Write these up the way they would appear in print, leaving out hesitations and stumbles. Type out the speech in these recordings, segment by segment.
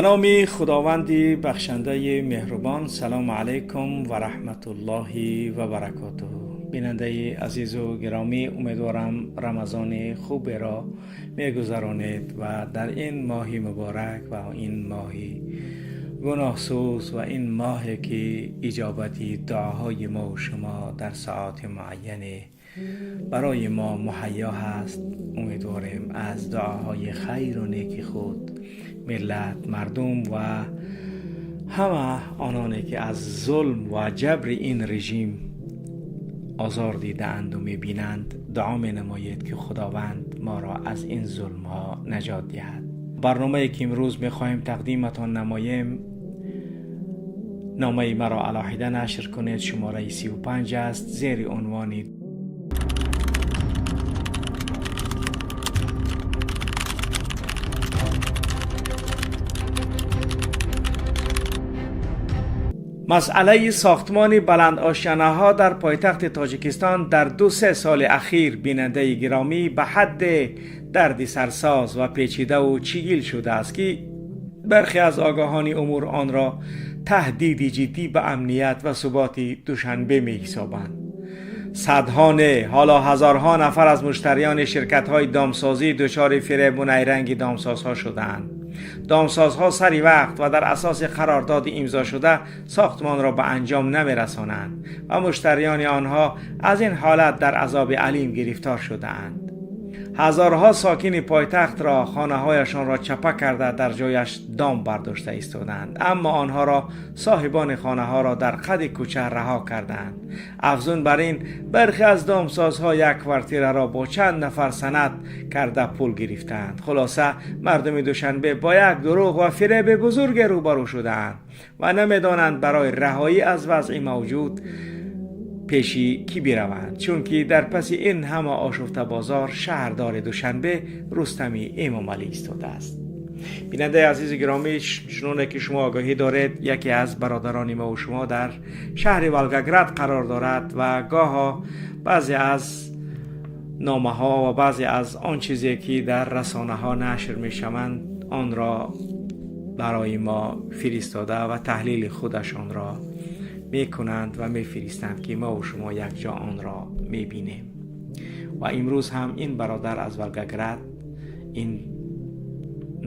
Номи Худованди бахшандаи меҳрубон. Салому алайкум ва раҳматуллоҳи ва баракотуҳ. Бинандаи азизу гиромӣ, умедворам, рамазони хуберо мегузаронед ва дар ин моҳи муборак ва ин моҳи гуноҳсӯз ва ин моҳе ки иҷобати дуоҳои мо ва шумо дар соати муайяне барои мо муҳайё ҳаст, умедворем, аз дуоҳои хайру неки худ миллат, мардум ва ҳама ононе ки аз зулм ва ҷабри ин режим озор дидаанду мебинанд, дуо менамоед, ки Худованд моро аз ин зулмҳо наҷот диҳад. Барномае ки имрӯз мехоҳем тақдиматон намоем, номаи маро алоҳида нашр кунед, шумораи 35 аст, зери унвони масъалаи сохтмони баландошёнаҳо дар пойтахти Тоҷикистон дар 2-3 соли ахир. Бинандаи гиромӣ, ба ҳадде дарди сарсоз ва печидаву чигил шудааст, ки бархе аз огаҳони умур онро таҳдиди ҷиддӣ ба амният ва суботи Душанбе меҳисобанд. Садҳо не, ҳоло ҳазорҳо нафар аз муштариёни ширкатҳои домсозӣ дучори фиребу найранги домсозҳо шудаанд. Домсозҳо сари вақт ва дар асоси қарордоди имзошуда сохтмонро ба анҷом намерасонанд ва муштариёни онҳо аз ин ҳолат дар азоби алим гирифтор шудаанд. Ҳазорҳо сокини пойтахтро хонаҳояшонро чапа карда, дар ҷояш дом бардошта истодаанд, аммо онҳоро, соҳибони хонаҳоро, дар қади кӯча раҳо кардаанд. Афзун бар ин, бархе аз домсозҳо як квартираро бо чанд нафар санад карда пул гирифтаанд. Хулоса, мардуми Душанбе бо як дурӯғ ва фиреби бузурге рӯбарӯ шудаанд ва намедонанд барои раҳоӣ аз вазъи мавҷуд пеши кӣ бираванд, чунки дар паси ин ҳама ошуфтабозор шаҳрдори Душанбе Рустами Эмомалӣ истодааст. Бинандаи азизи гиромӣ, чуноне ки шумо огаҳӣ доред, яке аз бародарони мо шумо дар шаҳри Волгоград қарор дорад ва гоҳо баъзе аз номаҳо ва баъзе аз он чизе ки дар расонаҳо нашр мешаванд, онро барои мо фиристода ва таҳлили худашонро мекунанд ва мефиристанд, ки мо шумо якҷо онро мебинем. Ва имрӯз ҳам ин бародар аз Волгоград ин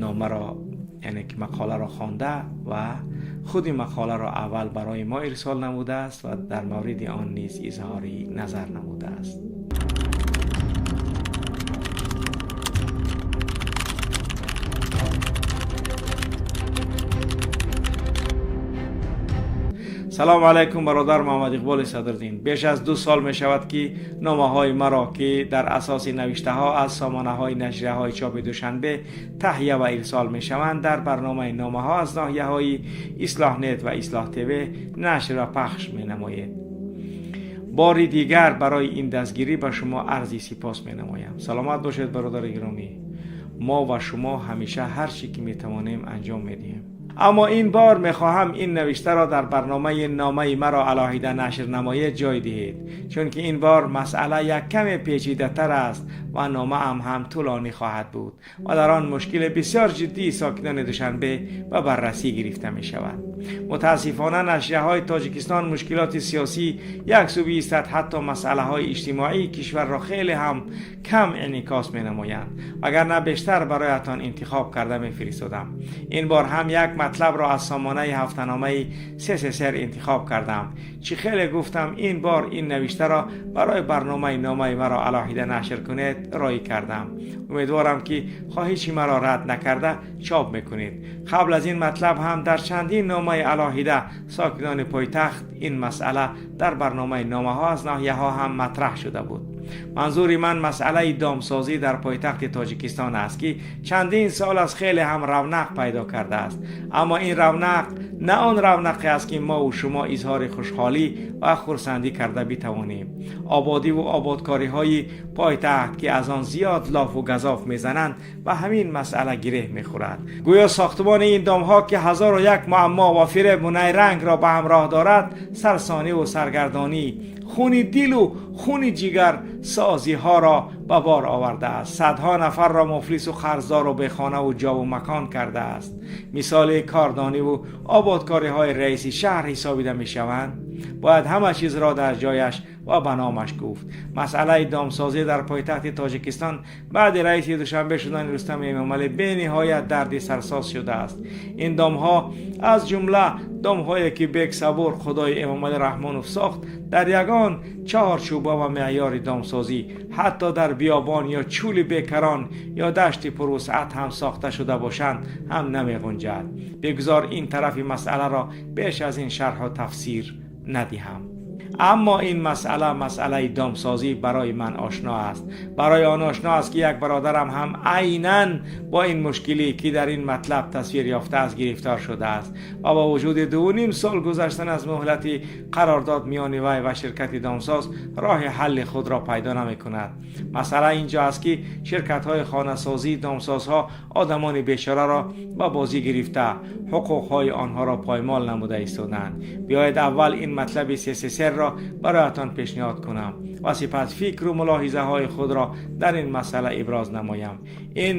номаро, яъне ки мақоларо хонда ва худи мақоларо аввал барои мо ирсол намудааст ва дар мавриди он низ изҳори назар намудааст. Салому алайкум, бародар Муҳаммад Иқболи Садриддин. Беш аз 2 сол мешавад, ки номаҳои маро, ки дар асоси навиштаҳо аз сомонаҳои нашрияҳои чопи Душанбе таҳия ва ирсол мешаванд, дар барномаи номаҳо аз ноҳияҳои Ислоҳнет ва Ислоҳ ТВ нашр ва пахш менамоед. Бори дигар барои ин дастгирӣ ба шумо арзи сипос менамоям. Саломат бошед, бародари гиромӣ. Мо ва шумо ҳамеша ҳар чӣ ки метавонем, анҷом медиҳем. Аммо ин бор мехоҳам ин навиштаро дар барномаи номаи маро алоҳида нашр намоед ҷой диҳед, чунки ин бор масъала як каме печидатар аст ва номаам ҳам тӯлонӣ хоҳад буд ва дар он мушкили бисёр ҷиддии сокинони Душанбе ба баррасӣ гирифта мешавад. Мутаассифона, нашрияҳои Тоҷикистон мушкилоти сиёсӣ як сӯ биистад, ҳатто масъалаҳои иҷтимоии кишварро хеле ҳам кам инъикос менамоянд, вагарна бештар бароятон интихоб карда мефиристодам. Ин бор ҳам як матлабро аз сомонаи ҳафтаномаи СССР интихоб кардам. Чӣ хеле гуфтам, ин бор ин навиштаро барои барномаи номаи маро алоҳида нашр кунед роӣ кардам. Умедворам, ки хоҳиши маро рад накарда чоп мекунед. Қабл аз ин матлаб ҳам дар чандин номаи алоҳида сокинони пойтахт ин масъала дар барномаи номаҳо аз ноҳияҳо ҳам матраҳ шуда буд. Манзури ман масъалаи домсозӣ дар пойтахти Тоҷикистон аст, ки чандин сол аз хеле ҳам равнақ пайдо кардааст. Аммо ин равнақ на он равнақе аст, ки мову шумо изҳори хушҳолӣ ва хурсандӣ карда битавонем. Ободиву ободкориҳои пойтахт, ки аз он зиёд лофу газоф мезананд, ба ҳамин масъала гиреҳ мехӯрад. Гӯё сохтмони ин домҳо, ки ҳазору як муаммо ва фиребу найрангро ба ҳамроҳ дорад, сарсониву саргардонӣ Хуни дилу хуни ҷигар созиҳоро ба бор овардааст, садҳо нафарро муфлису қарздору бехонаву ҷову макон кардааст, мисоли кордониву ободкориҳои раиси шаҳр ҳисобида мешаванд. Бояд ҳама чизро дар ҷояш ва ба номаш гуфт. Масъалаи домсозӣ дар пойтахти Тоҷикистон баъди раиси Душанбе шудани Рустами Эмомалӣ бениҳоят дарди сарсоз шудааст. Ин домҳо, аз ҷумла домҳое ки Бексабур Худои Эмомалӣ Раҳмонов сохт, дар ягон чаҳорчӯба ва меъёри домсозӣ, ҳатто дар биёбон ё чӯли бекарон ё дашти пурвусъат ҳам сохта шуда бошанд ҳам намеғунҷад. Бигзор ин тарафи масъаларо беш аз ин шарҳу тафсир надиҳам. Аммо ин масъала, масъалаи домсозӣ, барои ман ошно аст. Барои он ошно аст, ки як бародарам ҳам айнан бо ин мушкилӣ, ки дар ин матлаб тасвир ёфтааст, гирифтор шудааст ва бо вуҷуди 2.5 сол гузаштан аз муҳлати қарордод миёни вай ва ширкати домсоз роҳи ҳалли худро пайдо намекунад. Масъала инҷо аст, ки ширкатҳои хонасозии домсозҳо одамони бечораро ба бозӣ гирифта, ҳуқуқҳои онҳоро поймол намуда истоданд. Биёед, аввал ин матлаби СССР-ро бароятон пешниҳод кунам ва сипас фикру мулоҳизаҳои худро дар ин масъала иброз намоям. Ин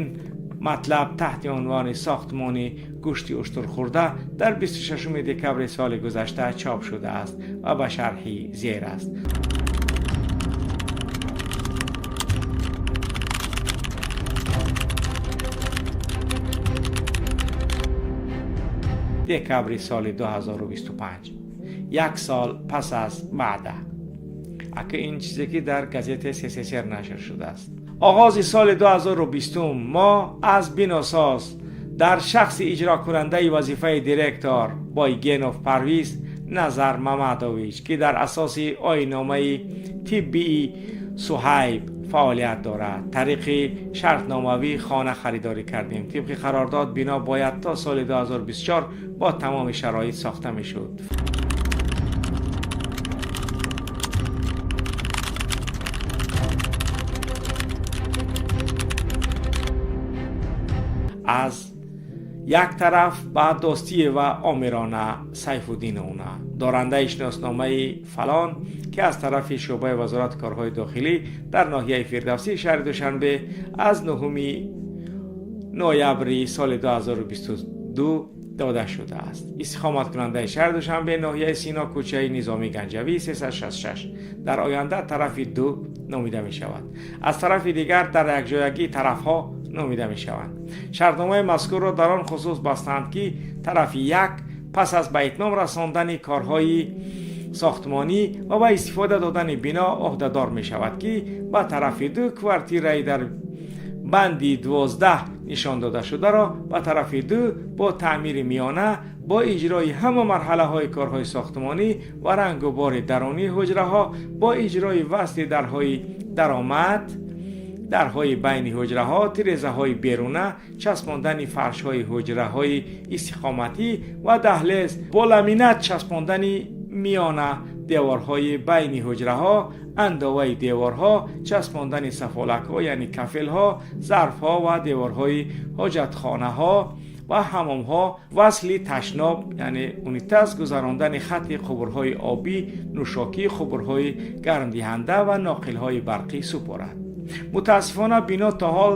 матлаб таҳти унвони «Сохтмони гӯшти уштурхӯрда» дар 26 декабри соли гузашта чоп шудааст ва ба шарҳи зер аст. Декабри соли 2025, як сол пас аз ваъда. Ака, ин чизе ки дар газетаи СССР нашр шудааст. Оғози соли 2020 мо аз биносоз дар шахси иҷрокунандаи вазифаи директор Бойгенов Парвиз Назар Мамадович, ки дар асоси оинномаи тиббии Суҳайб фаъолият дорад, тариқи шартномавӣ хона харидорӣ кардем. Тибқи қарордод бино бояд то соли 2024 бо тамоми шароит сохта мешуд. Аз як тараф ба Достиева Омирона Сайфуддиновна, дорандаи шиносномаи фалон, ки аз тарафи шӯъбаи Вазорати корҳои дохилӣ дар ноҳияи Фирдавсии шаҳри Душанбе аз 9 ноябри соли 2022 дода шудааст, истиқоматкунандаи шаҳри Душанбе, ноҳияи Сино, кӯчаи Низомӣ Ганҷавӣ, 366, дар оянда тарафи ду номида мешавад, аз тарафи дигар дар якҷоягӣ тарафҳо номида мешаванд, шартномаи мазкурро дар он хусус бастанд, ки тарафи як пас аз ба итмом расондани корҳои сохтмонӣ ва ба истифода додани бино ӯҳдадор мешавад, ки ба тарафи ду квартираи дар банди 12 нишон дода шударо ба тарафи ду бо таъмири миёна, бо иҷрои ҳама марҳалаҳои корҳои сохтмонӣ ва рангу бори дарунии ҳуҷраҳо, бо иҷрои васли дарҳои даромад, дарҳои байни ҳуҷраҳо, тирезаҳои беруна, часпондани фаршҳои ҳуҷраҳои истиқоматӣ ва даҳлез, бо ламинат часпондани миёна деворҳои байни ҳуҷраҳо, андоваи деворҳо, часпондани сафолакҳо, яъне кафелҳо, зарфҳо ва деворҳои ҳоҷатхонаҳо ва ҳамомҳо, васли ташноб, яъне унитаз, гузарондани хатти қубурҳои обӣ, нӯшокӣ, қубурҳои гармдиҳанда ва ноқилҳои барқӣ супорад. Мутаассифона, бино то ҳол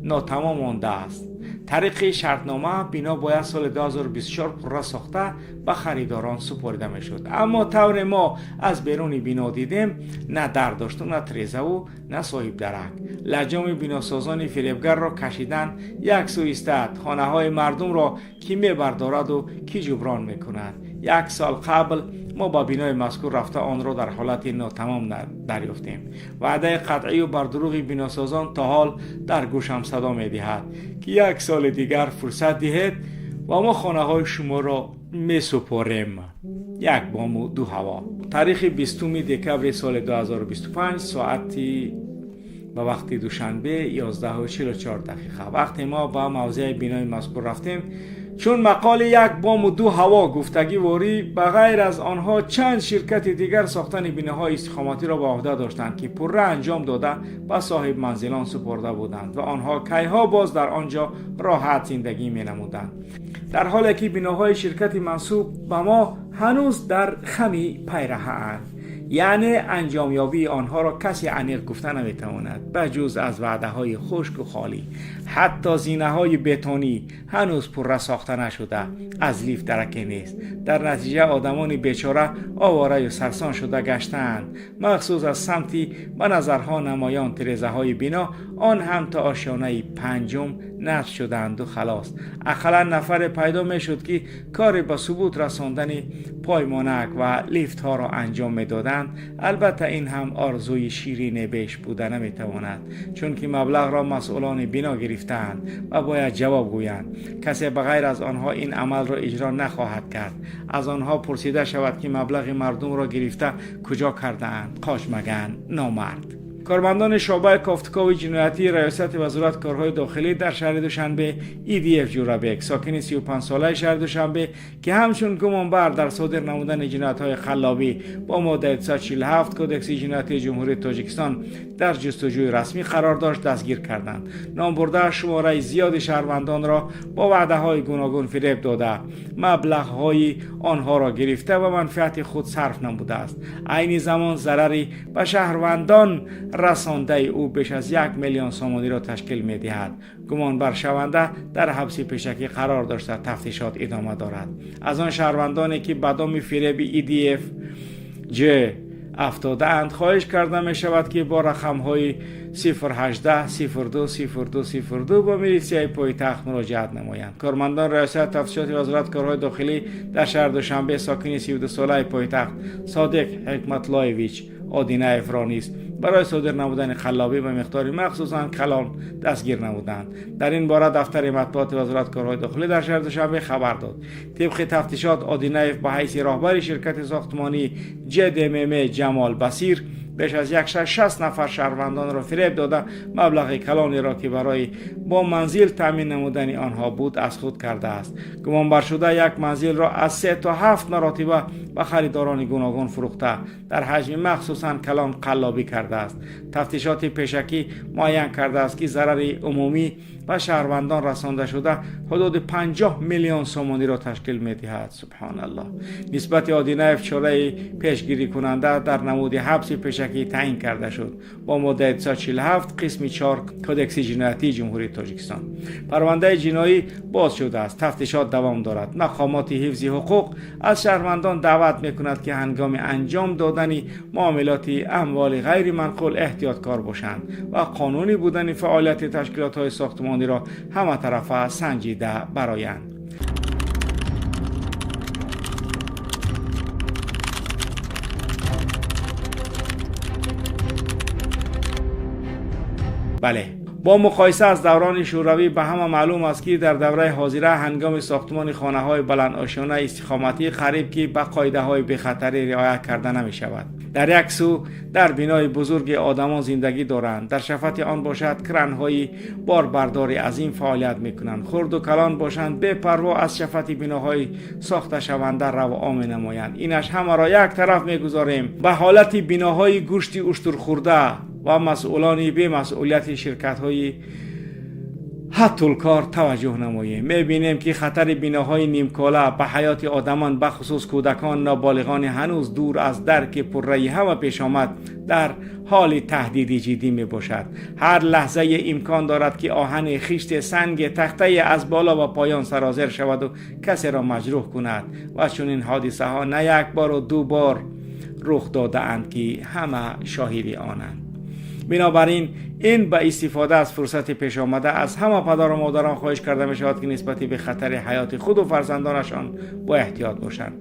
нотамом мондааст. Тариқи шартнома бино бояд соли 2024 пурра сохта ба харидорон супорида мешуд, аммо тавре мо аз беруни бино дидем, на дар дошту, на трезаву, на соҳибдарак. Лаҷоми биносозони фиребгарро кашидан як сӯ истад, хонаҳои мардумро кӣ мебардораду кӣ ҷуброн мекунад? Як сол қабл мо ба бинои мазкур рафта, онро дар ҳолати нотамом дарёфтем. Ваъдаи қатъию бардурӯғи биносозон то ҳол дар гӯшам садо медиҳад, ки як соли дигар фурсат диҳед ва мо хонаҳои шуморо месупорем. Як бому ду ҳаво. Таърихи 20 декабри соли 2025, соати ба вақти Душанбе 11:44 дақиқа, вақте мо ба мавзеи бинои мазкур рафтем, чун мақоли «як бому ду ҳаво» гуфтагӣ ворӣ, ба ғайр аз онҳо чанд ширкати дигар сохтани биноҳои истиқоматиро ба ӯҳда доштанд, ки пурра анҷом дода, ба соҳибманзилон супорда буданд ва онҳо кайҳо боз дар он ҷо роҳат зиндагӣ менамуданд, дар ҳоле ки биноҳои ширкати мансуб ба мо ҳанӯз дар хами пайраҳаанд. یعنی انجامیابی آنها را کسی عمیق گفته نمیتواند به جز از وعده های خشک و خالی. حتی زینه های بتونی هنوز پره ساخته نشده، از لیفت درکی نیست. در نتیجه آدمان بیچاره آواره و سرسان شده گشتند، مخصوص از سمتی به نظرها نمایان ترزه های بینا، آن هم تا آشیانه پنجم نصب شدند و خلاص. اقلا نفر پیدا میشد که کاری به ثبوت رساندن پایمانک و لیفت ها را انجام میدادند. البته این هم آرزوی شیرین بیش بوده نمیتواند، چون که مبلغ را مسئولان بینا گرفتند و باید جواب گویند. کسی به غیر از آنها این عمل را اجرا نخواهد کرد. از آنها پرسیده شود که مبلغ مردم را گرفته کجا کردهاند، قاش مگن نامرد. کارمندان شعبه کافتکاو جنایتی ریاست وزارت کارهای داخلی در شهر دوشنبه ایدیف جورابک، ساکن 35 ساله شهر دوشنبه که همچون گمانبر در صادر نمودن جنایت‌های قلابی با ماده 147 کدکس جنایتی جمهوری تاجیکستان در جستجوی رسمی قرار داشت، دستگیر کردند. نامبرده شماره زیاد شهروندان را با وعده‌های گوناگون فریب داده، مبلغ‌های آنها را گرفته و منفعت خود صرف نموده است. عین زمان ضرری به شهروندان رسانده او بیش از 1 میلیون سومانی را تشکیل می دهد. گمان بر شونده در حبس پیشکی قرار داشته، تفتیشات ادامه دارد. از آن شهروندانی که به دام فریب ایدیف ج افتاده اند خواهش کرده می شود که با رقم های 018 02 02 02 با میلیسیای پایتخت مراجعت نمایند. کارمندان ریاست تفتیشات وزارت کارهای داخلی در شهر دوشنبه ساکن 32 ساله پایتخت صادق حکمت لایویچ آدینایف را نیز برای صادر نمودن قلابی به مقدار مخصوصا کلان دستگیر نمودند. در این باره دفتر مطبوعات وزارت کارهای داخلی در شهر دوشنبه خبر داد. طبق تفتیشات آدینایف به حیث راهبر شرکت ساختمانی جدمم جمال بصیر بیش از 160 نفر شهروندان را فریب داده، مبلغ کلانی را که برای با منزل تامین نمودن آنها بود از خود کرده است. گمان بر شده یک منزل را از 3 تا 7 مراتبه به خریداران گوناگون فروخته، در حجم مخصوصا کلان قلابی کرده است. تفتیشات پیشکی معین کرده است که ضرر عمومی به شهروندان رسانده شده حدود 50 میلیون سومانی را تشکیل می دهد. سبحان الله. نسبت آدینایف چاره پیشگیری کننده در نمود حبس پیشکی تعیین کرده شد با ماده 147 قسم 4 کدکس جنایتی جمهوری تاجیکستان. پرونده جنایی باز شده است. تفتیشات دوام دارد. مقامات حفظ حقوق از شهروندان دعوت می کند که هنگام انجام دادن معاملات اموال غیر منقول احتیاط کار باشند و قانونی بودن فعالیت تشکیلات های ساختمانی را همه طرفه سنجیده برایند. بله، با مقایسه از دوران شوروی به همه معلوم است که در دوره حاضره هنگام ساختمان خانه های بلند آشیانه استقامتی قریب که به قاعده های بخطری رعایت کرده نمی شود. در یک سو در بینای بزرگ آدمان زندگی دارند، در شفت آن باشد کرنهای باربرداری عظیم فعالیت میکنند، خرد و کلان باشند بی پروا از شفت بیناهای ساخته شونده رو می نمایند. اینش همه را یک طرف میگذاریم به حالت بیناهای گوشتی اشتر خورده و مسئولان بی مسئولیت شرکت های حتی توجه نماییم. میبینیم که خطر بیناهای نیمکاله به حیات آدمان به خصوص کودکان نابالغان هنوز دور از درک پره همه پیش آمد در حال تهدید جدی می باشد. هر لحظه امکان دارد که آهن خشت سنگ تخته از بالا و پایان سرازیر شود و کسی را مجروح کند و چون این حادثه ها نه یک بار و دو بار رخ داده اند که همه شاهد آنند. بنابراین این به استفاده از فرصت پیش آمده از همه پدر و مادران خواهش کرده می شود که نسبت به خطر حیات خود و فرزندانشان با احتیاط باشند.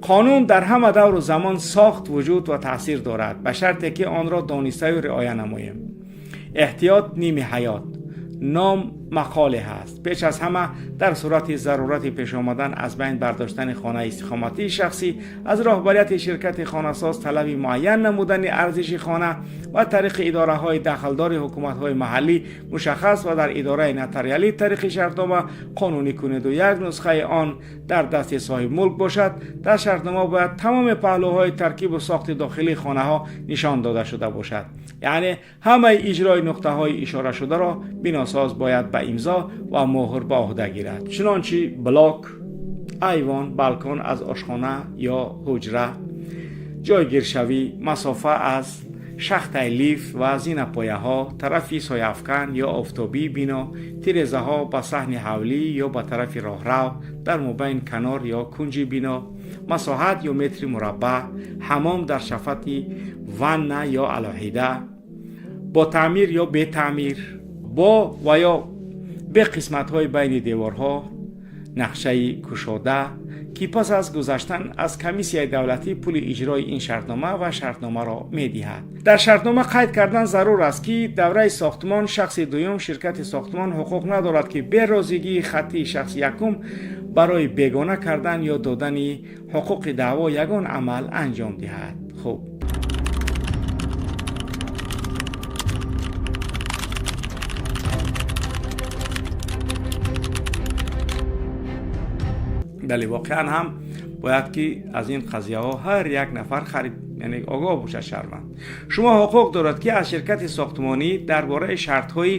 قانون در همه دور و زمان ساخت، وجود و تاثیر دارد، به شرطی که آن را دانسته و رعایت نماییم. احتیاط نیم حیات نام مقاله هست. پیش از همه در صورت ضرورت پیش آمدن از بین برداشتن خانه استقامتی شخصی از راهبریت شرکت خانه ساز طلب معین نمودن ارزش خانه و طریق اداره های دخلدار حکومت های محلی مشخص و در اداره نتریالی طریق شرطنامه قانونی کنید و یک نسخه آن در دست صاحب ملک باشد. در شرطنامه باید تمام پهلوهای ترکیب و ساخت داخلی خانه ها نشان داده شده باشد. Яъне ҳамаи иҷрои нуқтаҳои ишорашударо биносоз бояд ба имзо ва муҳр ба уҳда гирад. Чунончи блок, айвон, балкон аз ошхона ё ҳуҷра, ҷойгиршавӣ, масофа аз шахтаи лифт ва зинапояҳо, тарафи сояафкан ё офтобии бино, тирезаҳо ба саҳни ҳавлӣ ё ба тарафи роҳрав, дар мобайн канор ё кунҷи бино, масоҳат ё метри мураббаъ, ҳаммом дар шафати ванна ё алоҳида, бо таъмир ё бетаъмир, бо ва ё бе қисматҳои байни деворҳо, нақшаи кушода, ки пас аз гузаштан аз комиссияи давлатӣ пули иҷрои ин шартнома ва шартномаро медиҳад. Дар шартнома қайд кардан зарур аст, ки давраи сохтмон шахси дуюм, ширкати сохтмон, ҳуқуқ надорад, ки бе розигии хаттии шахси якум барои бегона кардан ё додани ҳуқуқи даъво ягон амал анҷом диҳад. Хуб, бале, воқеан ҳам бояд ки аз ин қазияҳо ҳар як нафар харид, яъне огоҳ бошад шаҳрванд. Шумо ҳуқуқ дорад, ки аз ширкати сохтмонӣ дар бораи шартҳои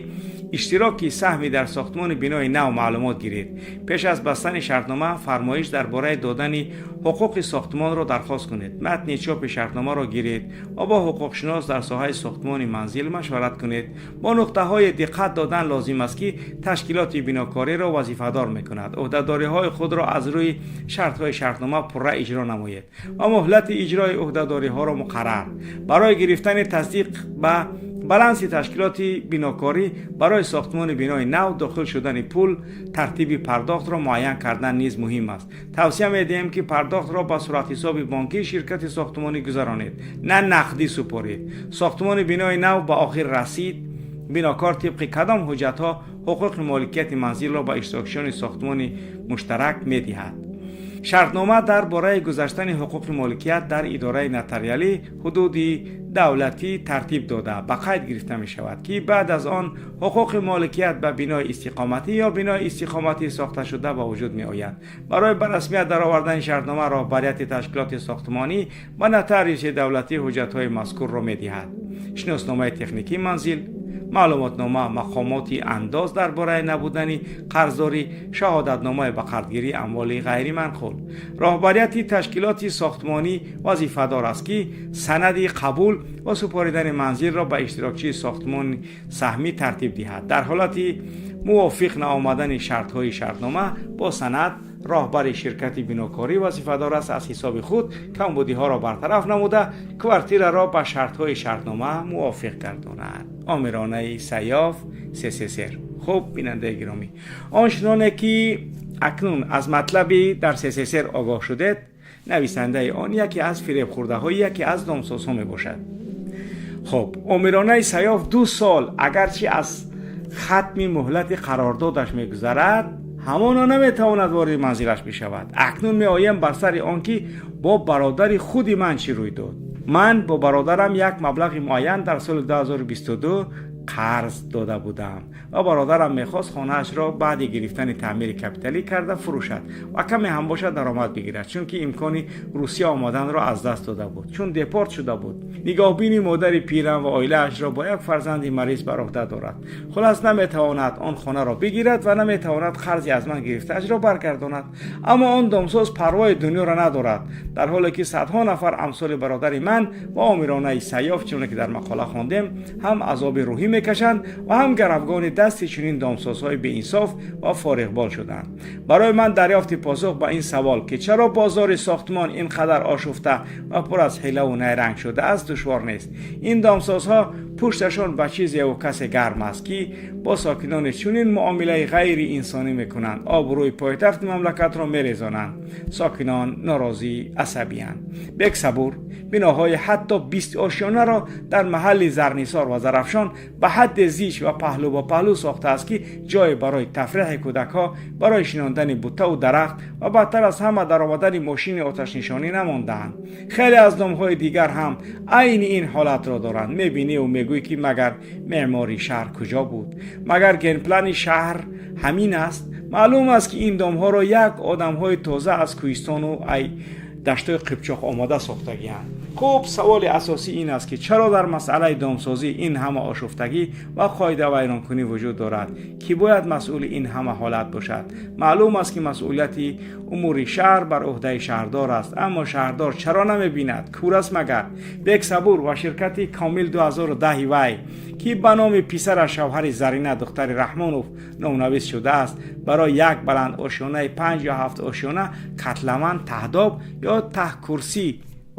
иштироки саҳмӣ дар сохтмони бинои нав маълумот гиред. Пеш аз бастани шартнома фармоиш дар бораи додани ҳуқуқи сохтмонро дархост кунед. Матни чопи шартномаро гиред ва бо ҳуқуқшинос дар соҳаи сохтмони манзил машварат кунед. Бо нуқтаҳое диққат додан лозим аст, ки ташкилоти бинокориро вазифадор мекунад ӯҳдадориҳои худро аз рӯи шартҳои шартнома пурра иҷро намоед ва муҳлати иҷрои ӯҳдадориҳоро муқаррар. Барои гирифтани тасдиқ ба баланси ташкилоти бинокорӣ барои сохтмони бинои нав дохил шудани пул, тартиби пардохтро муайян кардан низ муҳим аст. Тавсия медиҳем, ки пардохтро ба суратҳисоби бонкии ширкати сохтмонӣ гузаронед, на нақдӣ супоред. Сохтмони бинои нав ба охир расид. Бинокор тибқи кадом ҳуҷҷатҳо ҳуқуқи моликияти манзилро ба иштирокчиёни сохтмони муштарак медиҳад? Шартнома дар бораи гузаштани ҳуқуқи моликият дар идораи нотариалӣ ҳудуди давлатӣ тартиб дода ба қайд гирифта мешавад, ки баъд аз он ҳуқуқи моликият ба бинои истиқоматӣ ё бинои истиқоматӣ сохташуда ба вуҷуд меояд. Барои ба расмият даровардани шартнома роҳбарияти ташкилоти сохтмонӣ ба нотариуси давлатӣ ҳуҷҷатҳои мазкурро медиҳад: шиносномаи техникии манзил, маълумотнома мақомоти андоз дар бораи набудани қарздорӣ, шаҳодатномаи ба қардгирии амволи ғайриманқул. Роҳбарияти ташкилоти сохтмонӣ вазифадор аст, ки санади қабул ва супоридани манзилро ба иштирокчии сохтмони саҳмӣ тартиб диҳад. Дар ҳолати мувофиқ наомадани шартҳои шартнома бо санад, роҳбари ширкати бинокорӣ вазифадор аст аз ҳисоби худ камбудиҳоро бартараф намуда, квартираро ба шартҳои шартнома мувофиқ гардонад. Омиронаи Сайёф, СССР. Хуб, бинандаи гиромӣ, он чуноне ки акнун аз матлаби дар СССР огоҳ шудед, нависандаи он яке аз фиребхӯрдаҳои яке аз домсозҳо мебошад. Хуб, Омиронаи Сайёф 2 сол агарчи аз хатми муҳлати қарордодаш мегузарад, ҳамоно наметавонад вориди манзилаш бишавад. Акнун меоем бар сари он ки бо бародари худи ман чӣ рӯй дод. Ман бо бародарам як маблағи муайян дар соли 2022 қарз дода будам ва бародарам мехост хонаашро баъди гирифтани таъмири капиталӣ карда фурӯшад ва каме ҳам бошад даромад бигирад, чунки имкони Русия омаданро аз даст дода буд, чун депорт шуда буд. Нигоҳбини модари пирам ва оилаашро бо як фарзанди мариз бар уҳда дорад. Хулас, наметавонад он хонаро бигирад ва наметавонад қарзи аз ман гирифтаашро баргардонад. Аммо он домсоз парвои дунёро надорад, дар ҳоле ки садҳо нафар амсоли бародари ман ва Омиронаи Сайёф, чуноне ки дар мақола хондем, ҳам азоби рӯҳӣ мекашанд ва ҳам гаравгони дасти чунин домсозҳои беинсоф ва фориғбол шуданд. Барои ман дарёфти посух ба ин савол, ки чаро бозори сохтмон ин қадар ошуфта ва пур аз ҳилаву найранг шудааст, душвор нест. Ин домсозҳо пушташон ба чизеву касе гарм аст, ки бо сокинони чунин муомилаи ғайриинсонӣ мекунанд, обрӯи пойтахти мамлакатро мерезонанд. Сокинон норозӣ, асабиянд. Бексабур биноҳои ҳатто 20 ошёнаро дар маҳалли Зарнисор ва Зарафшон ба ҳадде зич ва паҳлӯ ба паҳлӯ сохтааст, ки ҷое барои тафриҳи кӯдакҳо, барои шинондани буттаву дарахт ва бадтар аз ҳама даромадани мошини оташнишонӣ намондаанд. Хеле аз домҳои дигар ҳам айни ин ҳолатро доранд. Мебиниву мегӯӣ, ки магар меъмори шаҳр куҷо буд? Магар генплани шаҳр ҳамин аст? Маълум аст, ки ин домҳоро як одамҳои тоза аз кӯҳистону ай Даштои Қипчоқ омода сохтагианд. Хуб, саволи асосӣ ин аст, ки чаро дар масъалаи домсозӣ ин ҳама ошуфтагӣ ва қоидавайронкунӣ вуҷуд дорад? Кӣ бояд масъули ин ҳама ҳолат бошад? Маълум аст, ки масъулияти умури шаҳр бар ӯҳдаи шаҳрдор аст, аммо шаҳрдор чаро намебинад? Кур аст магар? Бек Сабур ва ширкати Комил 2010 вай, ки ба номи писараш, шавҳари Зарина, духтари Раҳмонов, номнавис шудааст, барои як баланд ошёнаи панҷ ё ҳафт ошёна котлован, таҳдоб ё таҳкурсӣ,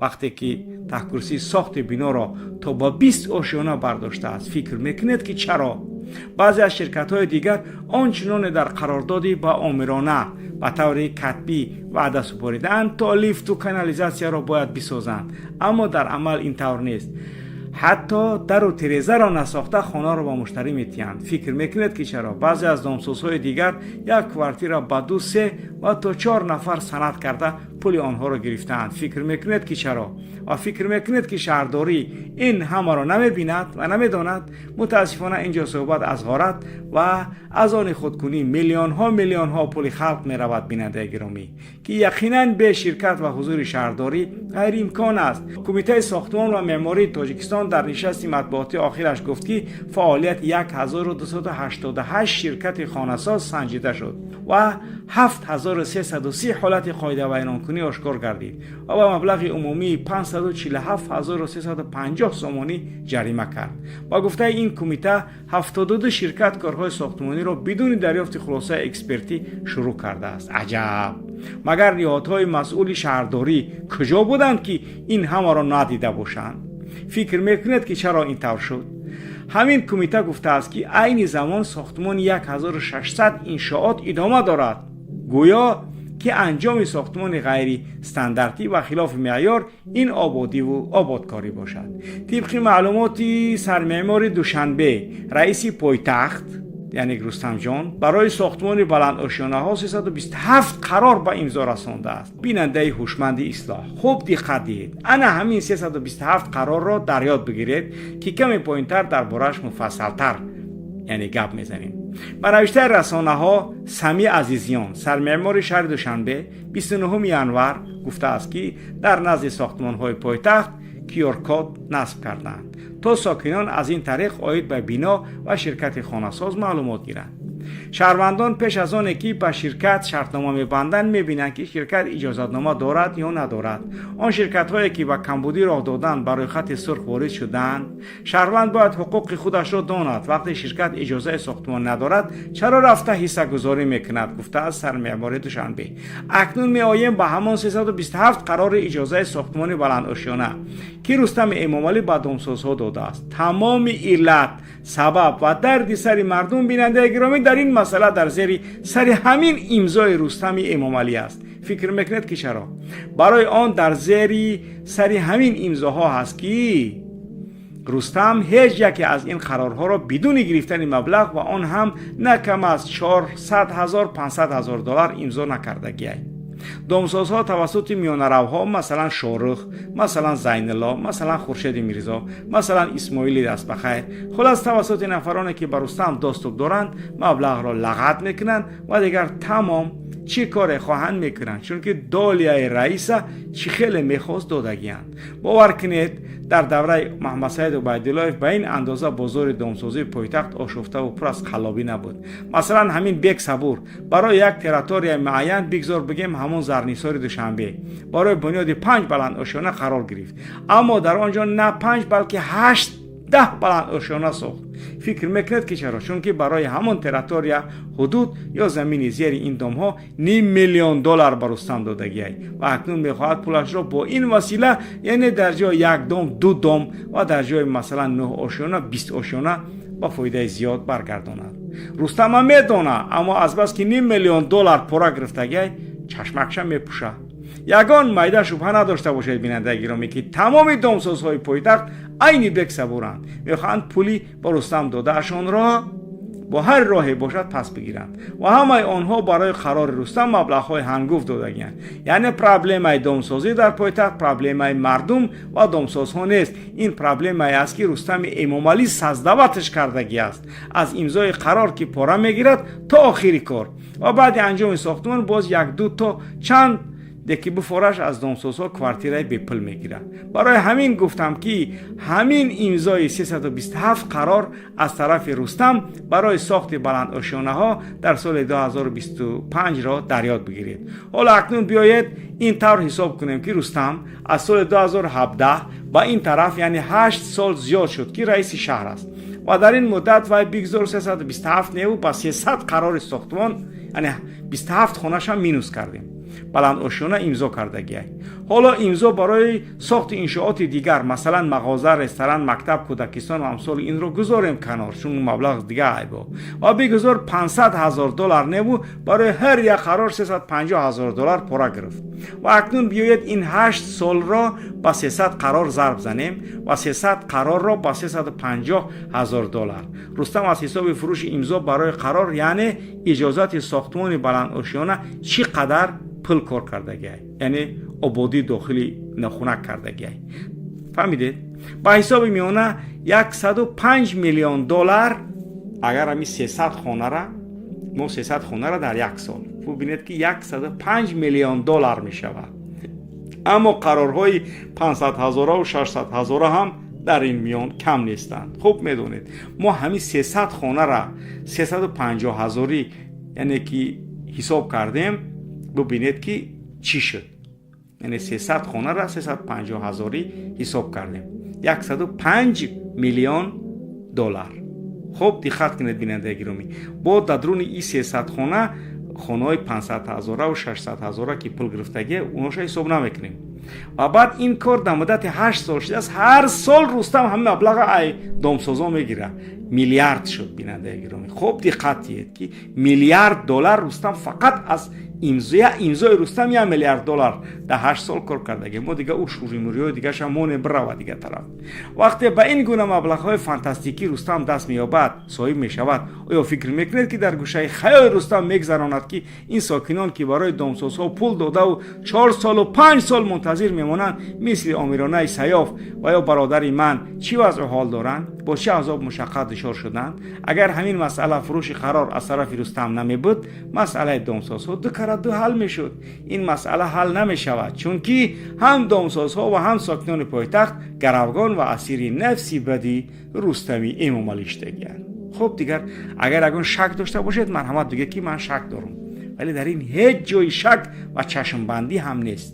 вақте ки таҳкурсии сохти биноро то ба 20 ошёна бардоштааст. Фикр мекунед, ки чаро? Баъзе аз ширкатҳои дигар он чуноне дар қарордоди ба омирона ба таври катбӣ ваъда супоридаанд, то лифту канализатсияро бояд бисозанд, аммо дар амал ин тавр нест. Ҳатто дару тирезаро насохта, хонаро ба муштарӣ метиҳанд. Фикр мекунед, ки чаро? Баъзе аз домсозҳои дигар як квартира ба ду, се ва то чор нафар санад карда, пули онҳоро гирифтаанд. Фикр мекунед, ки чаро? Ва фикр мекунед, ки шаҳрдорӣ ин ҳамаро намебинад ва намедонад? Мутаассифона, ин ҷо суҳбат аз ғорат ва аз они худкунӣ миллионҳо, миллионҳо пули халқ меравад, бинандаи гиромӣ, ки яқинан бе ширкат ва ҳузури шаҳрдорӣ ғайриимкон аст. Кумитаи сохтмон ва меъмории Тоҷикистон дар нишасти матбуотии охираш гуфт, ки фаъолияти 1288 ширкати хонасоз санҷида шуд ва 7330 ҳолати қоидавайронкунӣ ошкор гардид ва ба маблағи умумии 547 350 сомонӣ ҷарима кард. Ба гуфтаи ин кумита, 72 ширкат корҳои сохтмониро бидуни дарёфти хулосаи экспертӣ шурӯъ кардааст. Аҷаб! Магар ниҳодҳои масъули шаҳрдорӣ куҷо буданд, ки ин ҳамаро надида бошанд? Фикр мекунед, ки чаро ин тавр шуд? Ҳамин кумита гуфтааст, ки айни замон сохтмони 1600 иншоот идома дорад. Гӯё ки анҷоми сохтмони ғайристандартӣ ва хилофи меъёр ин ободиву ободкорӣ бошад. Тибқи маълумоти сармеъмори Душанбе, раиси пойтахт, яъне Рустамҷон, барои сохтмони баландошёнаҳо 327 қарор ба имзо расондааст. Бинандаи ҳушманди ислоҳ, хуб диққат диҳед, ана ҳамин 327 қарорро дар ёд бигиред, ки каме поинтар дар борааш муфассалтар, яъне, гап мезанем. Ба навиштаи расонаҳо, Самӣ Азизиён, сармеъмори шаҳри Душанбе, 29 январ гуфтааст, ки дар назди сохтмонҳои пойтахт QR-код насб карданд, то сокинон аз ин тариқ оид ба бино ва ширкати хонасоз маълумот гиранд. Шаҳрвандон пеш аз оне ки ба ширкат шартнома мебанданд, мебинанд, ки ширкат иҷозатнома дорад ё надорад. Он ширкатҳое, ки ба камбудӣ роҳ додан, ба рӯйхати сурх ворид шудаанд. Шаҳрванд бояд ҳуқуқи худашро донад. Вақте ширкат иҷозаи сохтмон надорад, чаро рафта ҳиссагузорӣ мекунад? Гуфтааст сармеъмори Душанбе. Акнун меоем ба ҳамон 327 қарори иҷозаи сохтмони баландошёна, ки Рустами Эмомалӣ ба домсозҳо додааст. Тамоми иллат, сабаб ва дарди сари мардум, бинандаи гиромӣ, дар ин масъала дар зери сари ҳамин имзои Рустами Эмомалӣ аст. Фикр мекунед, ки чаро? Барои он дар зери сари ҳамин имзоҳо ҳаст, ки Рустам ҳеҷ яке аз ин қарорҳоро бидуни гирифтани маблағ ва он ҳам на кам аз 400 ҳазор, 500 ҳазор доллар имзо накардагиай. Домсозҳо тавассути миёнаравҳо, масалан Шорух, масалан Зайнулло, масалан Хуршеди Мирзо, масалан Исмоили Дастбахайр, хулас, тавассути нафароне, ки ба Рустам доступ доранд, маблағро лағат мекунанд ва дигар тамом. Чӣ коре хоҳанд, мекунанд, чунки доля и раиса чӣ хеле мехост, додагианд. Бовар кунед, дар давраи Маҳмадсаид Убайдуллоев ба ин андоза бозори домсозии пойтахт ошуфтаву пур аз қаллобӣ набуд. Масалан, ҳамин Бек Сабур барои як территорияи муайян, бигзор бигем ҳамон Зарнисори Душанбе, барои бунёди панҷ баландошёна қарор гирифт, аммо дар он ҷо на панҷ, балки ҳашт, 10 баландошёна сохт. Фикр мекунед, ки чаро? Чунки барои ҳамон территория, ҳудуд ё замини зери ин домҳо ним миллион доллар ба Рустам додагиай ва акнун мехоҳад пулашро бо ин васила, яъне дар ҷои як дом ду дом ва дар ҷои, масалан, нӯҳ ошёна 20 ошёна ба фоидаи зиёд баргардонад. Рустама медона, аммо азбаски ним миллион доллар пора гирифтагиай, чашмакша мепӯша. Ягон майда шубҳа надошта бошед, бинандаи гиромӣ, ки тамоми домсозҳои пойтахт айни Бек Сабуранд, мехоҳанд пули ба Рустам додаашонро бо ҳар роҳе бошад пас бигиранд ва ҳамаи онҳо барои қарори Рустам маблағҳои ҳангуфт додагианд. Яъне проблемаи домсозӣ дар пойтахт проблемаи мардум ва домсозҳо нест. Ин проблемае аст, ки Рустами Эмомалӣ создавать аш кардагӣ аст, аз имзои қарор, ки пора мегирад, то охири кор ва баъди анҷоми сохтмон боз як ду то чанд Деки буфораш аз домсозҳо квартираи бепул мегирад. Барои ҳамин гуфтам, ки ҳамин имзои 327 қарор аз тарафи Рустам барои сохти баландошёнаҳо дар соли 2025-ро дар ёд бигиред. Ҳоло акнун биёед ин тавр ҳисоб кунем, ки Рустам аз соли 2017 ба ин тараф, яъне 8 сол зиёд шуд, ки раиси шаҳр аст, ва дар ин муддат вай бигзор 327 неву ба 300 қарори сохтмон, яъне 27 хонаашам минус кардем, баландошёна имзо кардагиай. Ҳоло имзо барои сохти иншооти дигар, масалан мағоза, ресторан, мактаб, кӯдакистон ва амсоли инро гузорем канор, чун маблағ дига айбо, ва бигузор 500 ҳазор доллар неву барои ҳар як қарор 350 ҳазор доллар пора гирифт. Ва акнун биёед ин 8 солро ба 300 қарор зарб занем ва 300 қарорро ба 350 ҳазор доллар. Рустам аз ҳисоби фурӯши имзо барои қарор, яъне иҷозати сохтмони баландошёна, чӣ қадар пул кор кардагиай, яъне ободии дохили нохунак кардагиай? Фаҳмидед? Ба ҳисоби миёна 105 миллион доллар. Агар ҳами 300 хонара мо, 300 хонара дар як сол бубинед, ки 105 миллион доллар мешавад. Аммо қарорҳои 500 ҳазораву 600 ҳазора ҳам дар ин миён кам нестанд. Хуб медонед, мо ҳамин 300 хонара 350 ҳазорӣ, яъне ки ҳисоб кардем, бубинед, ки чӣ шуд. Яъне 300 хонара 350 ҳазорӣ ҳисоб кардем, 105 миллион доллар. Хуб диққат кунед, бинандаи гиромӣ, бо дадруни и 300 хона хонаҳои 500 ҳазораву 600 ҳазора, ки пул гирифтагия, оноша ҳисоб намекунем. Ва баъд ин кор дар муддати 8 сол шудааст. Ҳар сол Рустам ҳамин маблаға ай домсозон мегирад. Миллиард шуд, бинандаи гиромӣ. Хуб диққат диҳед, ки миллиард доллар Рустам фақат аз имзои Рустам 1 миллиард доллар дар 8 сол кор кардаги. Мо дига ӯ шуримуриҳои дигаша монем, бирава дига тараф. Вақте ба ин гуна маблағҳои фантастикӣ Рустам даст меёбад, соҳиб мешавад, оё фикр мекунед, ки дар гӯшаи хаёли Рустам мегзаронад, ки ин сокинон, ки барои домсозҳо пул додаву 4 солу 5 сол мунтазир мемонанд, мисли Омиронаи Саёф ва ё бародари ман чӣ вазъу ҳол доранд, бо чӣ азоб мушаққат дучор шуданд? Агар ҳамин масъала фурӯши қарор аз тарафи Рустам намебуд, масъалаи домсозҳо ду кара ду ҳал мешуд. Ин масъала ҳал намешавад, чунки ҳам домсозҳо ва ҳам сокинони пойтахт гаравгон ва асири нафси бади Рустами Эмомалӣ шудагиянд. Хуб, дигар агар ягон шак дошта бошед, марҳамат, бигӯед, ки ман шак дорам, вале дар ин ҳеҷ ҷои шак ва чашмбандӣ ҳам нест.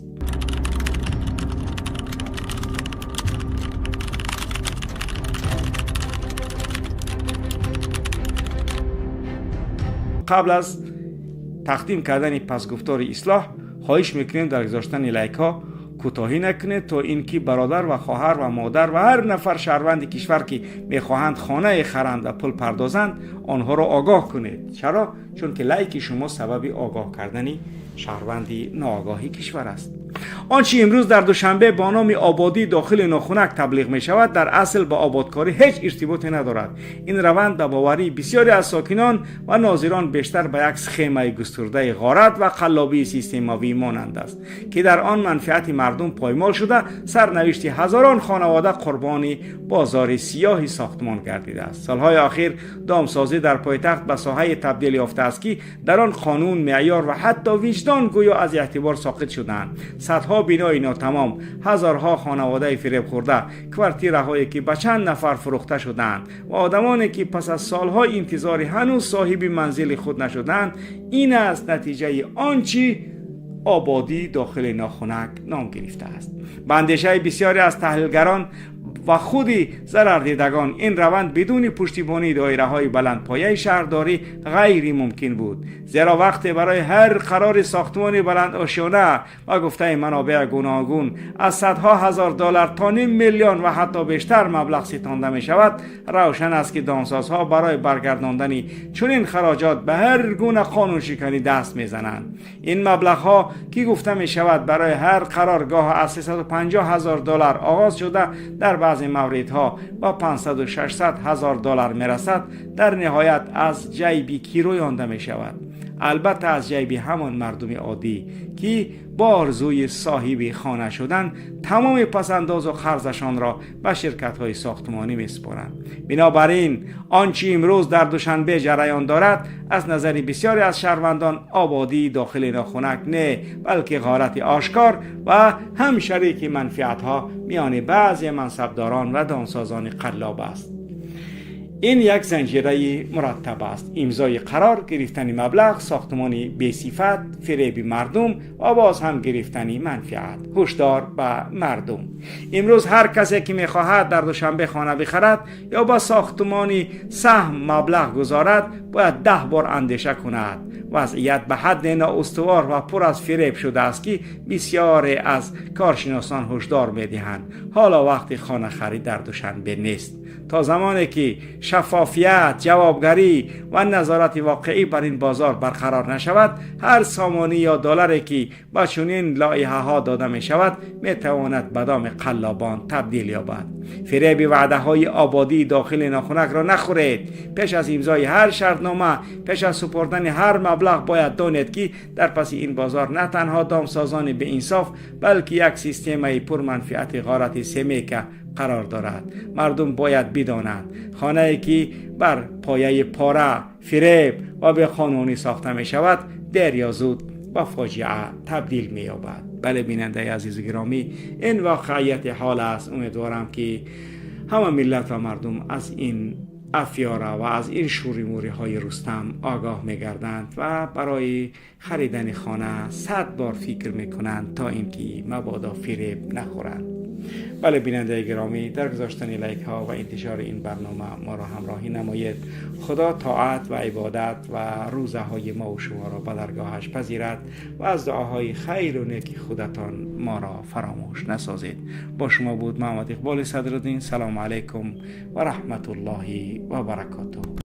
Қабл аз тақдим кардани пасгуфтори ислоҳ, хоҳиш мекунем, дар гузоштани лайкҳо кӯтоҳӣ накунед, то ин ки бародар ва хоҳар ва модар ва ҳар нафар шаҳрванди кишвар, ки мехоҳанд хонае харанд ва пул пардозанд, онҳоро огоҳ кунед. Чаро? Чунки лайки шумо сабаби огоҳ кардани шаҳрванди ноогоҳи кишвар аст. Он чи имрӯз дар Душанбе бо номи ободии дохили нохунак таблиғ мешавад, дар асл ба ободкорӣ ҳеҷ иртиботе надорад. Ин раванд, ба боварии бисёре аз сокинон ва нозирон, бештар ба як схемаи густурдаи ғорат ва қаллобии системавӣ монанд аст, ки дар он манфиати мардум поймол шуда, сарнавишти ҳазорон хонавода қурбони бозори сиёҳи сохтмон гардидааст. Солҳои охир домсозӣ дар пойтахт ба соҳае табдил ёфтааст, ки дар он қонун, меъёр ва ҳатто виҷдон гӯё аз эътибор соқит шудаанд. Садҳо бинои нотамом, ҳазорҳо хонаводаи фиребхӯрда, квартираҳое, ки ба чанд нафар фурӯхта шудаанд, ва одамоне, ки пас аз солҳои интизорӣ ҳанӯз соҳиби манзили худ нашуданд, ин аст натиҷаи он чи ободӣ дохили нохунак ном гирифтааст. Ба андешаи бисёре аз таҳлилгарон ва худи зарардидагон, ин раванд бидуни пуштибонии доираҳои баландпояи шаҳрдорӣ ғайримумкин буд, зеро вақте барои ҳар қарори сохтмони баландошёна, ба гуфтаи манобеъ гуногун, аз садҳо ҳазор доллар то ним миллион ва ҳатто бештар маблағ ситонда мешавад, равшан аст, ки домсозҳо барои баргардондани чунин хароҷот ба ҳар гуна қонуншиканӣ даст мезананд. Ин маблағҳо, ки гуфта мешавад, барои ҳар қарор гоҳ аз 350 ҳазор доллар оғоз шуда, дар баъзе мавридҳо ба 500-600 ҳазор доллар мерасад, дар ниҳоят аз ҷайби кӣ рӯёнда мешавад? Албатта, аз ҷайби ҳамон мардуми оддӣ, ки бо орзуи соҳиби хона шудан тамоми пасандозу қарзашонро ба ширкатҳои сохтмонӣ месупоранд. Бинобар ин, он чи имрӯз дар Душанбе ҷараён дорад, аз назари бисёре аз шаҳрвандон ободии дохили нохунак не, балки ғорати ошкор ва ҳам шарики манфиатҳо миёни баъзе мансабдорон ва домсозони қаллоб аст. Ин як занҷираи мураттаб аст: имзои қарор, гирифтани маблағ, сохтмони бесифат, фиреби мардум ва боз ҳам гирифтани манфиат. Ҳушдор ба мардум: имрӯз ҳар касе ки мехоҳад дар Душанбе хона бихарад ё ба сохтмони саҳм маблағ гузорад, бояд 10 бор андеша кунад. Вазъият ба ҳадде ноустувор ва пур аз фиреб шудааст, ки бисёре аз коршиносон ҳушдор медиҳанд: ҳоло вақти хонахарид дар Душанбе нест. То замоне ки шаффофият, ҷавобгарӣ ва назорати воқеӣ бар ин бозор барқарор нашавад, ҳар сомонӣ ё долларе ки ба чунин лоиҳаҳо дода мешавад, метавонад ба доми қаллобон табдил ёбад. Фиреби ваъдаҳои ободии дохили нохунакро нахӯред. Пеш аз имзои ҳар шартнома, пеш аз супурдани ҳар маблағ бояд донед, ки дар паси ин бозор на танҳо домсозони беинсоф, балки як системаи пурманфиати ғорати семейка қарор дорад. Мардум бояд бидонанд: хонае ки бар пояи пора, фиреб ва беқонунӣ сохта мешавад, дер ё зуд ба фоҷиа табдил меёбад. Бале, бинандаи азизу гиромӣ, ин воқеияти ҳол аст. Умедворам, ки ҳама миллат ва мардум аз ин афёра ва аз ин шӯримӯриҳои Рустам огоҳ мегарданд ва барои харидани хона 100 бор фикр мекунанд, то ин ки мабодо фиреб нахӯранд. Бале, бинандаи гиромӣ, дар гузоштани лайкҳо ва интишори ин барнома моро ҳамроҳӣ намоед. Худо тоат ва ибодат ва рӯзаҳои мо ва шуморо ба даргоҳаш пазирад ва аз дуоҳои хайру неки худатон моро фаромӯш насозед. Бо шумо буд Муҳаммад Иқболи Садруддин. Салому алайкум ва раҳматуллоҳи ва баракотуҳ.